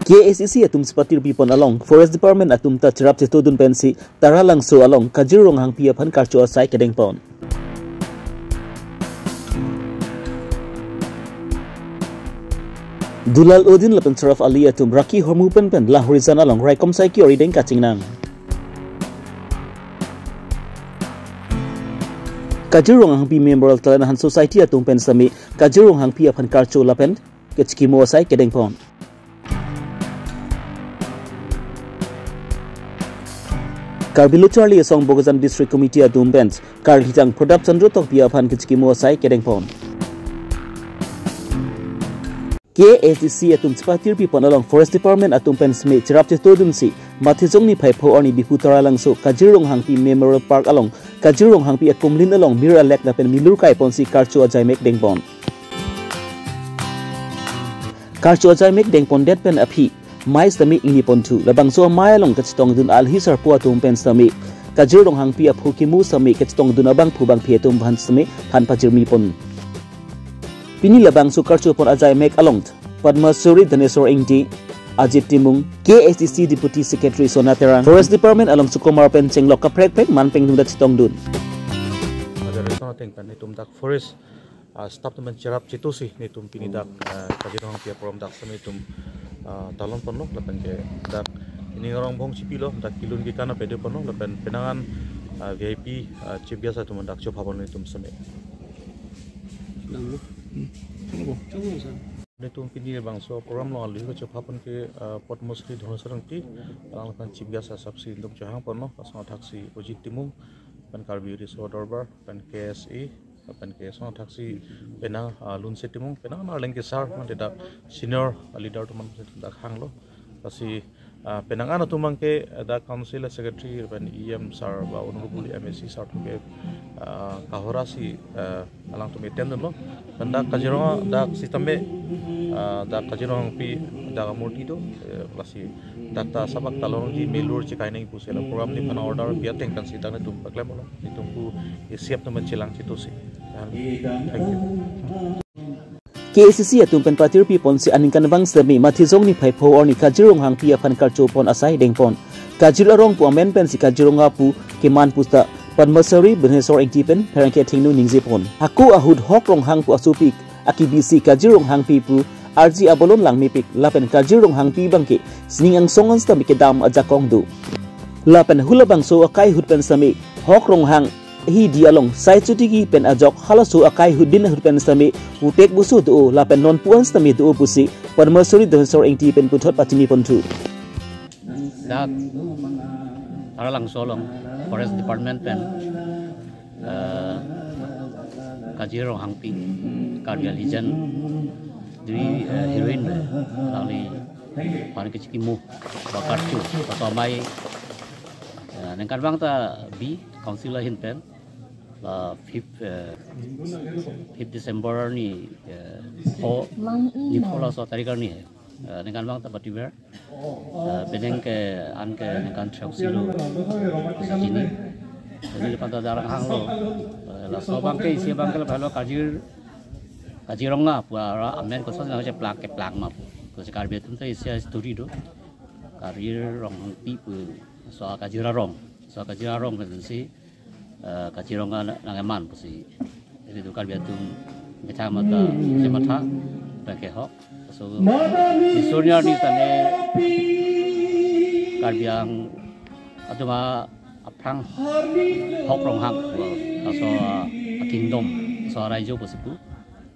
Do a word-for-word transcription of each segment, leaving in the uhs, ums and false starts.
K A C C atum chepatirpi pon along Forest Department atum ta cherap chetodun pensi Taralangso along Kajir Ronghangpi aphan karcho asai kedeng pon. Dulal Udin lapen Saraf Ali atum rakhi hormu pen pen Lahorijan along raikom sai ki-ori deng kachingnang. Kajir Ronghangpi Memorial Talent Ahan Society atum pen sitame Kajir Ronghangpi aphan karcho lapen kechikimo asai kedeng pon. Karbi Lo Charli Asong Bokajan District Committee atum pen karlitang Prodap Chandra Tokbi aphan kechikimo asai kedeng pon. K A C C atum chepatirpi pon along Forest Department atum pen sitame cherap chetodunsi Mathijong niphai pho arni Diphu Taralangso Kajir Ronghangpi Memorial Park along Kajir Ronghangpi akumlin along mir alek lapen milur kai ponsi karcho ajaimek deng pon. Karcho ajaimek deng pondet pen aphi mai sitame ingni ponthu, labangso amai along kachetongdun alhi sarpo atum pen sitame Kajir Ronghangpi aphu kimu sitame kachetongdun abangphu bangphi atum aphan sitame than pajirmi pon. Pini labangso karcho pon ajaimek along Padma Shri Dhaneswar Ingti, Ajit Timung, K A C C Deputy Secretary Sona Terang, Forest Department along Sukumar pen chenglok kaprek prek man pengdung ta chetongdun. Ajar reson ateng pen netum dak forest, ah, staff atum cherap chetosi netum pini dak, ah, Kajir Ronghangpi aprogram dak sitame netum, ah, talon ponlo lapen ke dak ining arong bong chipilo, dak kelun kekan apede ponlo lapen penang an, ah, V I P, ah, chief guest atum dak chopha pon netum sitame. Nanglo. Hmm. Chunglo. Chunglo, sir. Netum pini bangso program along alui kachopha pon ke, ah, Padma Shri Dhaneswar Ingti, alangphan chief guest asapsi netum chohang ponlo, lason athaksi Ajit Timung, pen Karbi Riso Dorbar, pen K S A, pen ke lason athaksi penang, ah, Lunse Timung, penang arleng ke sir, mate dak senior leader atum pen dak hanglo. Lasi, ah, penang an atum abang ke, ah, dak council secretary pen E M sir ba honorable M A C sir atum ke, ah, kahorasi, ah, alangtum attend dunlo. Pen dak Kajir Rong, dak sitame, ah, dak Kajir Ronghangpi dak amurti do, eh, lasi dak ta sabak talongji milur chekai nangji pusi la program nephan order pi ateng kan si dak netum paklemlo. Netum pu isiap atum chelang chetosi. Thank you. K A C C atum pen patirpi ponsi aningkanvang sitame Mathijong niphai pho arni Kajir Ronghangpi aphan karcho pon asai deng pon. Kajir arong pu amen pensi Kajir Rongha pu keman puta Padma Shri Dhaneswar Ingti pen pherangke athengno ningje pon. Hako ahut Hok Ronghang pu asopik akibisi Kajir Ronghangpi pu arji abolon langmepik lapen Kajir Ronghangpi abang ke sining angsong an sitame kedam ajakong do. Lapen halabangso akai ahut pen sitame Hok Ronghang hidi along sai chotiki pen ajok halaso akai ahut din ahut pen sitame putek busu do lapen nonpu an sitame do pusi Padma Shri Dhaneswar Ingti pen puthot pachini ponthu. Dak Taralangso along Forest Department pen, eh, Kajir Ronghangpi, Karbi a-legend, dui, eh, heroine, alangli aphan kechikimo ba karcho, laso amai, eh, ningkanvang ta bi council ahin pen, la fifth, eh, fifth December arni, eh, pho, ni pho laso tarik arni, eh, ningkanvang ta pativer. Eh, penang ke an ke ningkan throksi lo. Sini. Jadi lepas ta jarang hanglo. Eh, laso abang ke isi abang ke lapen lo Kajir, Kajir Rongha pu ara amen koson nangcheplang keplang ma pu. Kosi Karbi atum ta isi history do. Kajir Ronghangpi pu laso Kajir arong. Laso Kajir arong pensi, eh, Kajir Rongha nang-, nangkeman pusi. Jadi tu Karbi atum methang mata, chematha, pen kehok. So, isurnya ni tane Karbi Ang-, atum aphrang Hok Ronghang, laso a-kingdom, laso a-raijo pusi pu.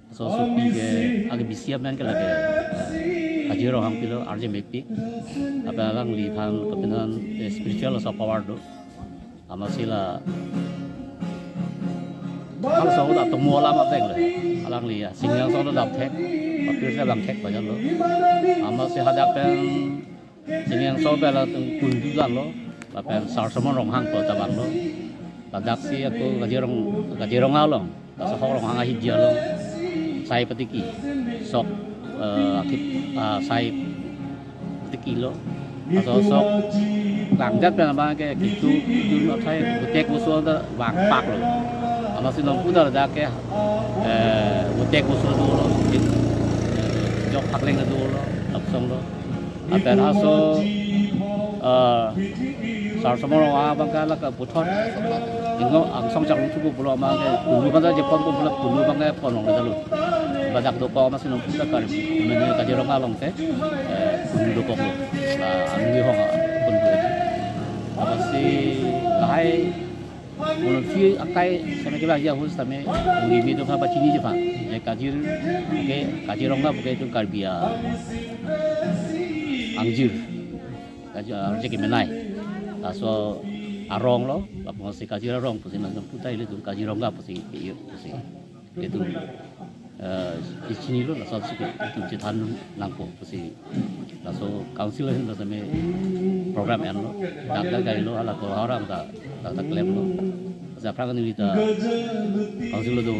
Laso asopi ke akibisi amen ke lake, eh, Kajir Ronghangpi lo arje mepik. Lapen alangliphan kapenan, eh, spiritual laso power do. Amatsi la halaso atum alam ateng le. Alangli ya, sining angsong do dam thek, apir se dam thek bajan lo. Amatsi hadak pen sining angsong pen latum kundu dan lo, lapen Sar Somon Ronghang pu ta vanglo. Ladaksi ako Kajir Rong, Kajir Rongha along, laso Hok Ronghang ahidi along, sai patiki, sok, eh, akip, ah, sai patiki lo. Laso sok langdet pen abang ke kitu, kitu athai, putek busu ta vangpak lo. Amatsi nonpu ta ladak ke, eh, putek busu do lo, eh, jok phakleng do lo, lapuson lo. Lapen laso, eh, Sar Somar Ronghang abang ke la keputhot, ingo angsong chakrum thupo pulo abang ke, kunu abang ke jepon po pulo, kunu abang ke pon long kejalo. Badak dokok amatsi nonputa kar, mene Kaziranga along ke, eh, kunu dokoklo. La angni hong, ah, kunu. Amatsi lahai, munphi akai seme ke bagi ahus tame, uri mi dokha ba chiniji aphan. Je Kazir ke, Kaziranga pu ke itum Karbi a angjir. Kazir, ah, je kemenei. Laso arong lo, lapusi Kazir arong pusi nangputa, ilitum Kaziranga pusi, iyo pusi. Itum, eh, ichinilo, laso si ke itum chethan nangpo pusi. Laso council ahin laso me program enlo, dak dak kailo, hala ko orang ta, dak dak klemlo. Laso aphrang neli ta council lo do,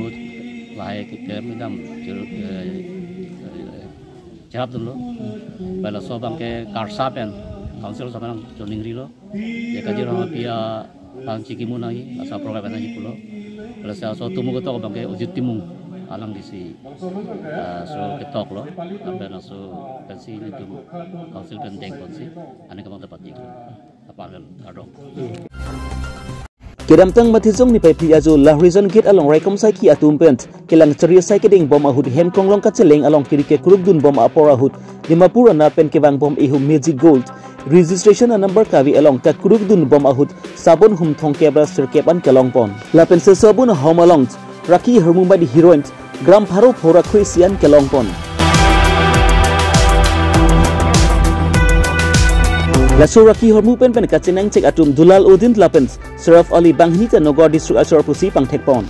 lahai keklem dam, churu, eh, eh, cherapdunlo. Pen laso abang ke KARSA pen, council aso abang choningri lo. Je Kaziranga api aphan chikimo nangji, laso program nangji pulo. Laso aso tumung ketok abang ke Ojit Timung alanglisi, ah, so ketoklo. Lapen laso pensi ilitum council pen dengponsi, aning kemang dapat jik. Apar lo, kardom. Kedamtang Mathijong niphai phli ajo Lahorijan Gate along raikom saiki atum pen kelang chari asai kedeng bom ahut hem konglong kacheleng along kiri kekrukdun bom apor ahut Dimapur anat pen kevang bom ihum Magic Gold registration a-number kave along kakrukdun bom ahut sabon hum thomkep ra sirkep an kelongpon. Lapen se sabon ahom along Rakhi Hormu mate heroin gram pharo phura kre-isi an kelongpon. Laso Rakhi Hormu pen pen kachenangchek atum Dulal Uddin lapen Saraf Ali banghini ta Nagaon district achor pusi pangthekpon.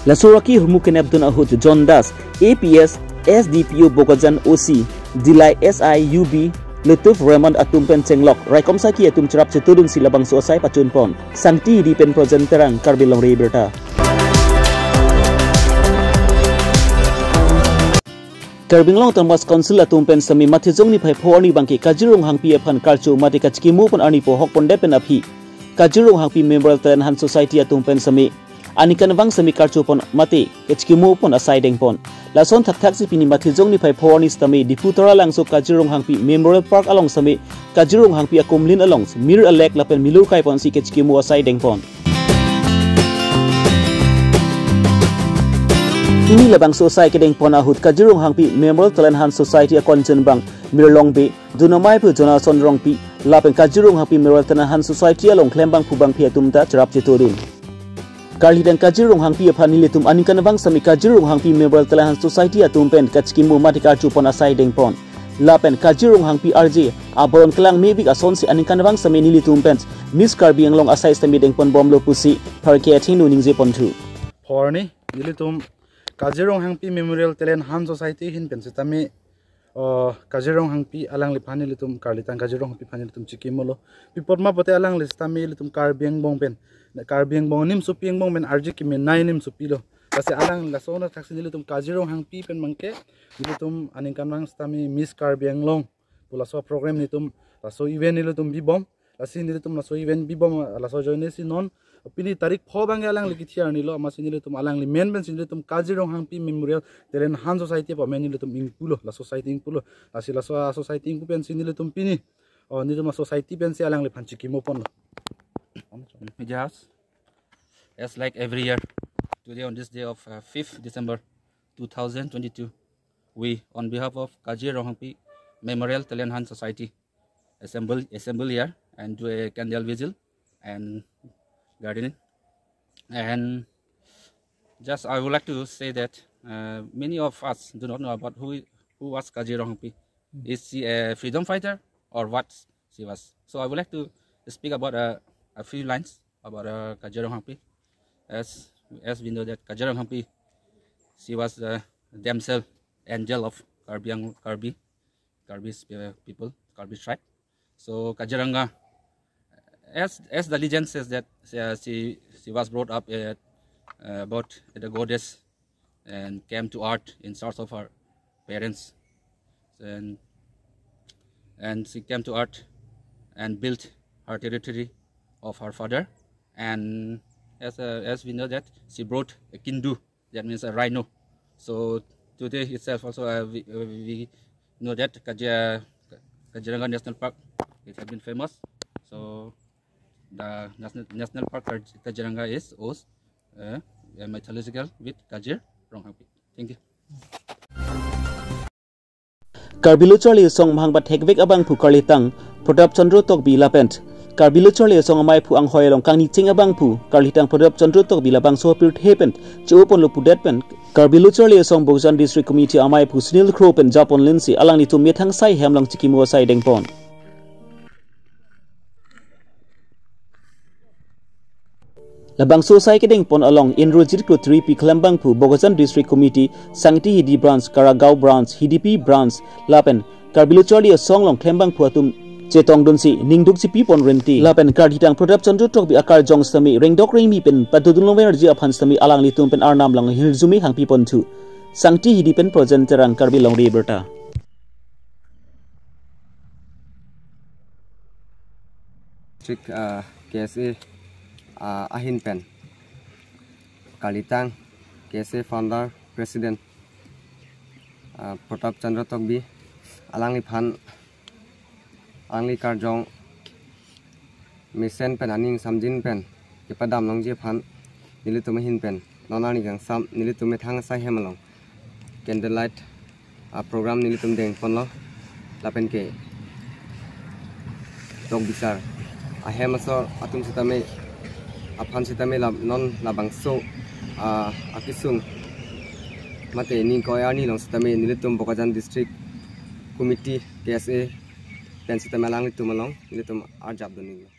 Laso Rakhi Hormu kenepdun ahut John Das, A P S, S D P O Bokajan, O C, Dillai S I U B, Lutuf Rehman atum pen chenglok raikom saiki atum cherap chetudunsi labangso asai pachunpon. Sangti Hidi pen Projen Terang, Karbi Longri Abirta. Karbi Anglong Autonomous Council atum pen seme Mathijong niphai pho arni abang ke Kazir Ronghangpi aphan karcho mate kachikimo pon arni po hokpon det pen aphi Kazir Ronghangpi Memorial Talent Hunt Society atum pen seme aningkanvang seme karcho pon mate kachikimo pon asai dengpon. Lason thakthaksi pini Mathijong niphai pho arni sitame Diphu Taralangso Kazir Ronghangpi Memorial Park along seme Kazir Ronghangpi akumlin along mir alek lapen milur kaiponsi kachikimo asai dengpon. Pini labangso asai kedengpon ahut Kazir Ronghangpi Memorial Talent Hunt Society akonchun abang Mirlongbe, Dunamai pu Jonathan Rongpi, lapen Kazir Ronghangpi Memorial Talent Hunt Society along klembangphu bangphi atum ta cherap chetudun. Karlidang Kazir Ronghangpi aphan nelitum aningkanvang seme Kazir Ronghangpi Memorial Talent Hunt Society atum pen kachikimo mate karcho pon asai dengpon. Lapen Kazir Ronghangpi arje abaron kelang mevik asonsi aningkanvang seme nelitum pen Miss Karbi Anglong asai sitame dengpon bomlo pusi pharke athengno ningjeponthu. Pho arni nelitum Kazir Ronghangpi Memorial Talent Hunt Society ahin pen sitame, oh, Kazir Ronghangpi alangliphan nelitum, karlidang Kazir Ronghangpi aphan nelitum chikimolo. Pi apot ma pulote alangli sitame ilitum Karbi Anglong pen, Karbi Anglong nimsopi angbong pen arje kemenei nimsopi lo. Lasi alang laso athak si nelitum Kazir Ronghangpi pen abang ke nelitum aningkanvang sitame Miss Karbi Anglong pu laso program nelitum, laso event nelitum bibom. Lasi nelitum laso event bibom, laso ajoine si non pini tarik pho abang ke alangli kithi arni lo, amatsi nelitum alangli men pensi nelitum Kazir Ronghangpi Memorial Talent Hunt Society pu amen nelitum ingpulo, la society ingpulo. Lasi laso a-society ingpu pensi nelitum pini, oh, nelitum a-society pensi alangliphan chikimo ponlo. Media House, as like every year, today on this day of, uh, fifth December two thousand twenty-two, we, on behalf of Kazir Ronghangpi Memorial Talent Hunt Society, assemble, assemble here and do a candle vigil and gardening. And just I would like to say that, uh, many of us do not know about who, who was Kazir Ronghangpi. Is she a freedom fighter or what she was? So I would like to speak about, uh, a few lines about, uh, Kazir Ronghangpi. As, as we know that Kazir Ronghangpi, she was the damsel angel of Karbi Ang-, Karbi, Karbi sp-, people, Karbi tribe. So Kaziranga, as, as the legend says that, uh, she, she was brought up at, uh, about the goddess and came to earth in search of her parents. And, and she came to earth and built her territory of her father. And as, uh, as we know that she brought a kindu, that means a rhino. So today itself also, uh, we, uh, we know that Kazir, Kaziranga National Park, it has been famous. So the National, National Park Kaz-, Kaziranga is host uh, a mythological with Kazir Ronghangpi. Thank you. Karbi Lo Charli Asong amahang pathekvek abangphu karlitang Pratap Chandra Tokbi lapen Karbi Lo Charli Asong amaiphu anghoi along kangni ching abangphu karlitang Pratap Chandra Tokbi labangso pirthe pen che-oponlo pudet pen Karbi Lo Charli Asong Bokajan District Committee amaiphu Sunil Kro pen Japon Linsi alanglitum methang asai hem along chikimo asai dengpon. Labangso asai kedengpon along Indrajit Kro Tripi klembangphu Bokajan District Committee, Sangti Hidi Branch, Karagaon Branch, Hidipi Branch lapen Karbi Lo Charli Asong along klembangphu atum chetongdunsi ningduk chipipon renti lapen karlitang Pratap Chandra Tokbi akarjong sitame rengdok rengmi pen padodun longverji aphan sitame alanglitum pen arnam along hirjume hangpiponthu. Sangti Hidi pen Projen Terang, Karbi Longri Abirta. District uh, K S A uh, ahin pen karlitang K S A founder president uh, Pratap Chandra Tokbi alangliphan alangli karjong mesen pen aning samjin pen kepadam longji aphan nelitum ahin pen non arni kangsam nelitum methang asai hem along candlelight a program nelitum dengponlo lapen ke tok bisar ahem asor atum sitame aphan sitame la non labangso a akisung mate ningkoi arni along sitame nelitum Bokajan District Committee K S A pen sitame alanglitum along nelitum arjap dun ninglo.